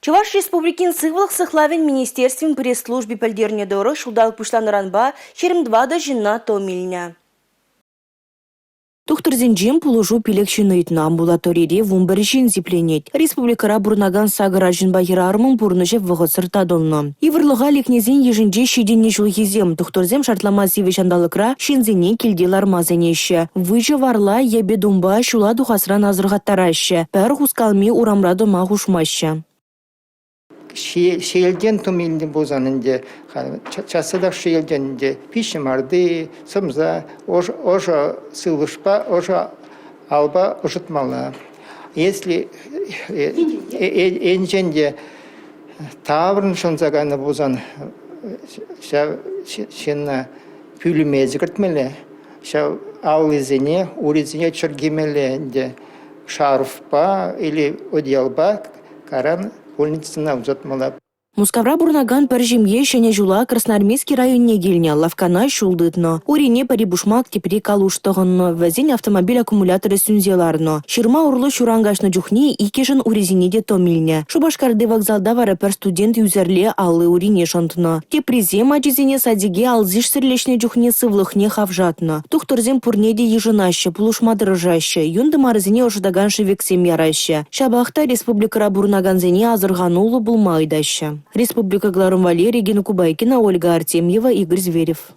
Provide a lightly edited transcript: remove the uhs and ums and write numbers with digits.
Чӑваш Республикин Сывлӑх сыхлавӗн министерствин пресс-служби пӗлтернӗ тӑрӑх, ҫулталӑк пуҫланнӑранпа 24 ҫынна тӑм илнӗ. Тухтӑрсенчен пулӑшу 5 ҫын ыйтнӑ, амбулаторире 11 ҫын сипленет. Республикӑра пурӑнакан сакӑр арҫынпа хӗрарӑмӑн пурнӑҫӗ вӑхӑтсӑр татӑлнӑ. Йывӑрлӑха лекнисен йышӗнче ҫитӗннӗ ҫулхисем. Тухтӑрсем шартлама сивӗ ҫанталӑкра ҫынсене килте ларма сӗнеҫҫӗ. Выҫӑ варла йӗпе тумпа ҫула тухасран асӑрхаттараҫҫӗ, пӗр хускалми урамра тӑма хушмаҫҫӗ. Ҫиелтен тум илнӗ пулсан ӗнтӗ часрах ҫиелтен ӗнтӗ пиҫ-ҫӑмарти, сӑмса, ӑшӑ сывлӑшпа, ӑшӑ алпа ӑшӑтмалла. Если енчен те таврӑн шӑнса кайнӑ пулсан ҫав ҫынна пӳлӗме кӗртмелле, ҫав аллисене, урисене чӗркемелле ӗнтӗ шарфпа или одеялпа Кайран больницӑна ӑсатмалла. Мускавра пурӑнакан пӗр ҫемье Ҫӗнӗ ҫула Красноармейски районне килнӗ, лавккана ҫул тытнӑ. Урине пӗри пушмак, тепри калуш тӑхӑннӑ. Вӗсен автомобиль аккумуляторӗ сӳнсе ларнӑ. Ҫырма урлӑ ҫуран каҫнӑ чухне иккӗшӗн урисене те тӑм илнӗ. Шупашкарти вокзалта вара пӗр студент ӳсӗрле алли-урине шӑнтнӑ. Теприсем ачисене садике алсишсӗр леҫнӗ чухне сывлӑхне хавшатнӑ. Тухтӑрсем пурне те йышӑнаҫҫӗ, пулӑшма тӑрӑшаҫҫӗ, юн тымарӗсене ӑшӑтакан шӗвексем яраҫҫӗ. Ҫапах та республикӑра пурӑнакансене асӑрхануллӑ пулма ыйтаҫҫӗ. Республика кӑларӑм валли Регина Кубайкина, Ольга Артемьева, Игорь Зверев.